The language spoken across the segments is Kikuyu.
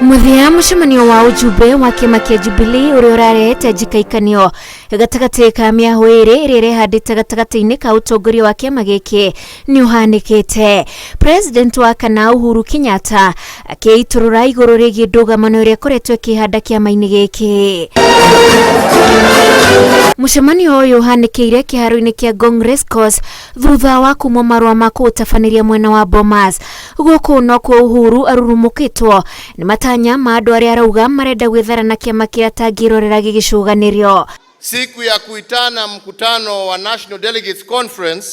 Mũthia mũcemanio wa ujumbe wa kĩama kĩa Jubilee ũrĩa ũrarehete njikaikanio gatagatĩ ka mĩahũ ĩrĩ ĩrĩa ĩrehandĩte gatagatĩ-inĩ ka ũtongoria wa kĩama gĩkĩ nĩ ũhanĩkĩte. President wa kana Uhuru Kenyatta akĩitũrũra igũrũ rĩgiĩ ndũgamano ĩrĩa ĩkoretwo ĩkĩhanda kĩama-inĩ gĩkĩ. Mũcemanio ũyũ ũhanĩkĩire kĩharo-inĩ kĩa Ngong Racecourse thutha wa kumwo marũa ma kũũtabanĩria mwena wa Bomas. Gũkũ nokuo Uhuru arurumũkĩtwo nĩ matanya ma andũ arĩa arauga marenda gwĩthara na kĩama kĩrĩa atangĩrorera gĩgĩcũganĩrio. Siku ya kuitana mkutano wa National Delegates Conference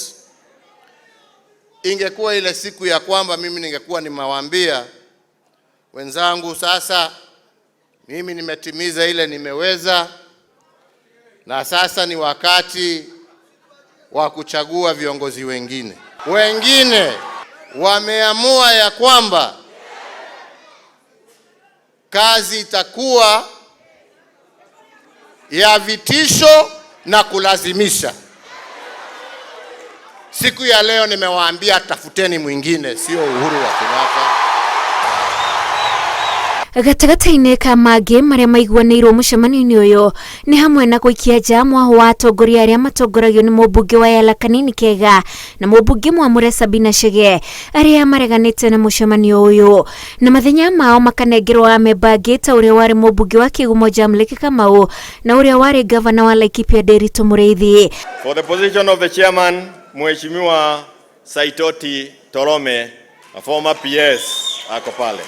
ingekuwa ile siku ya kwamba mimi ningekuwa nimewaambia wenzangu, sasa mimi nimetimiza ile nimeweza, na sasa ni wakati wa kuchagua viongozi wengine. Wengine wameamua ya kwamba kazi itakuwa ya vitisho na kulazimisha. Siku ya leo nimewaambia tafuteni mwingine, sio Uhuru wa Kenyatta. Gatagatĩ-inĩ ka mangĩ marĩa maiguanĩirwo mũcemanio-inĩ ũyũ nĩ hamwe na gũikia nja mwahũ wa atongoria arĩa matongoragio nĩ mũmbunge wa Yala Kanini Kega na mũmbunge mwamũre Sabina Chege arĩa mareganĩte na mũcemanio ũyũ na mathenya mao makanengerwo amemba angĩ ta ũrĩa warĩ mũmbunge wa Kĩgumo Jamlek Kamau na ũrĩa warĩ gavana wa Laikipia Nderitu Mũrĩithi. For the position of the chairman, Mheshimiwa Saitoti Torome, a former PS, ako pale.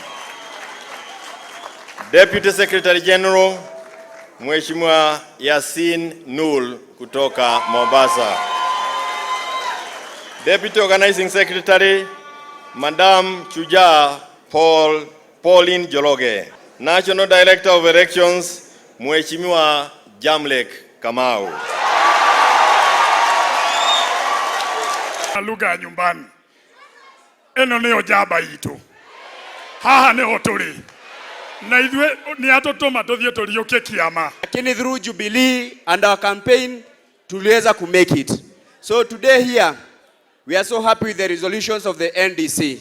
Deputy Secretary General, Mheshimiwa Yasin Nul kutoka Mombasa. Deputy Organizing Secretary, Madam Chuja Pauline Jologe. National Director of Elections, Mheshimiwa Jamlek Kamau. Lugha ya nyumbani ĩno nĩyo njamba itũ, haha nĩho tũrĩ na ithuĩ nĩ atũtũma tũthiĩ tũriũkie kĩama. Lakini through Jubilee and our campaign tuliweza ku make it. So today here we are so happy with the resolutions of the NDC.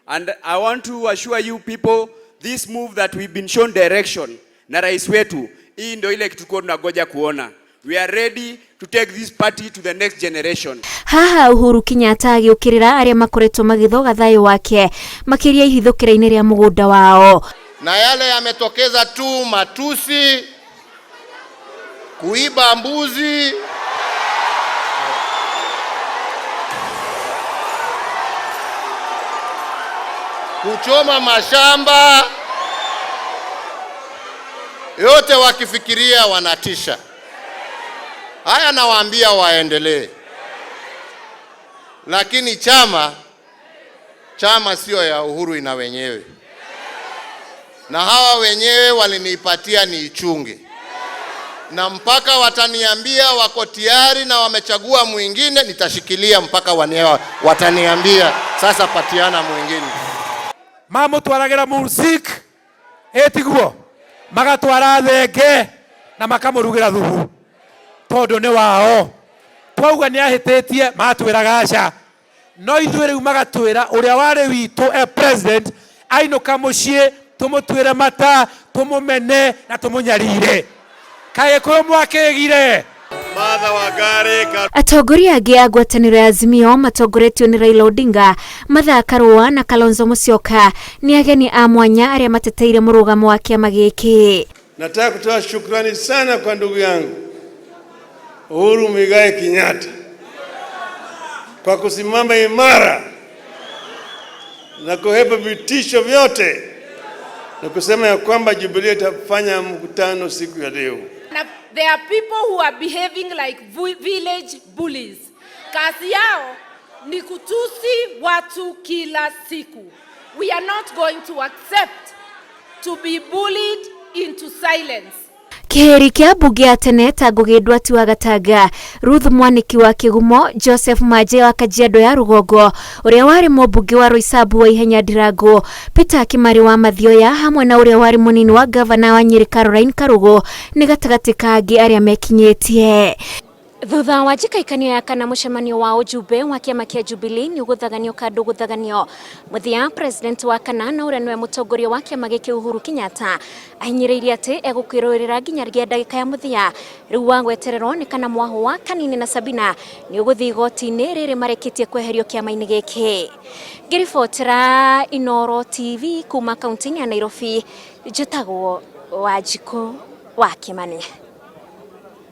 And I want to assure you people, this move that we've been shown direction na rais wetu, hii ndio ile kitu tunagoja kuona. We are ready to take this party to the next generation. Haha Uhuru Kenyatta agĩũkĩrĩra arĩa makoretwo magĩthoga thayũ wake makĩria ihithũkĩra-inĩ rĩa mũgũnda wao. Na yale yametokeza tu matusi, kuiba mbuzi, kuchoma mashamba, yote wakifikiria wanatisha. Haya nawaambia waendelee, lakini chama sio ya Uhuru, ina wenyewe, na hawa wenyewe walinipatia niichunge, na mpaka wataniambia wako tayari na wamechagua mwingine, nitashikilia mpaka wataniambia sasa patiana mwingine. Mamutwaragira mursik etiguo magatwara thenge na makamurugira thubu tondu ni wao. Twauga ni ahititie matwiraga aca, no ithuĩ rĩu magatwĩra ũrĩa warĩ witũ e president ainũka mũciĩ tũmũtuĩre mata tũmũmene na tũmũnyarire. Kaĩ Gĩkũyũ mwakĩgire? Atongoria angĩ a ngwatanĩro ya Azimio matongoretio nĩ Raila Odinga, Martha Karua na Kalonzo Musyoka nĩ ageni a mwanya arĩa mateteire mũrũgamo wa kĩama gĩkĩ. Nataka kutoa shukrani sana kwa ndugu yangu Uhuru Muigai Kenyatta kwa kusimama imara na kuhepa vitisho vyote na kusema ya kwamba Jubilee itafanya mkutano siku ya leo. There are people who are behaving like village bullies. Kazi yao ni kutusi watu kila siku. We are not going to accept to be bullied into silence. Kĩhĩri kĩa mbunge ya tene ta Ngugi Ndwati wa Gatanga, Ruth Mwaniki wa Kĩgumo, Joseph Maje wa Kajiado ya Rũgongo, ũrĩa warĩ mũmbunge wa Roysambu wa Ihenya Ndirango, Peter Kimari wa Mathioya hamwe na ũrĩa warĩ mũnini wa gavana wa Nyeri Caroline Karugo nĩ gatagatĩ ka angĩ arĩa mekinyĩtie. Thutha wa njikaikanio ya kana mũcemanio wa ũjumbe wa kĩama kĩa Jubilee nĩ ũgũthaganio ka ndũgũthaganio. Mũthia president wa kana na ũrĩa nĩwe mũtongoria wa kĩama gĩkĩ Uhuru Kenyatta ahinyĩrĩirie atĩ egũkĩrũĩrĩra nginyagia ndagĩka ya mũthia. Rĩu wa gwetererwo nĩ kana mwahũ wa Kanini na Sabina nĩ ũgũthiĩ igoti-inĩ rĩrĩ marĩkĩtie kweherio kĩama-inĩ gĩkĩ. Ngĩribotera Inooro TV kuma kaunti-inĩ ya Nairobi, njĩtagwo Wanjikũ wa Kĩmani.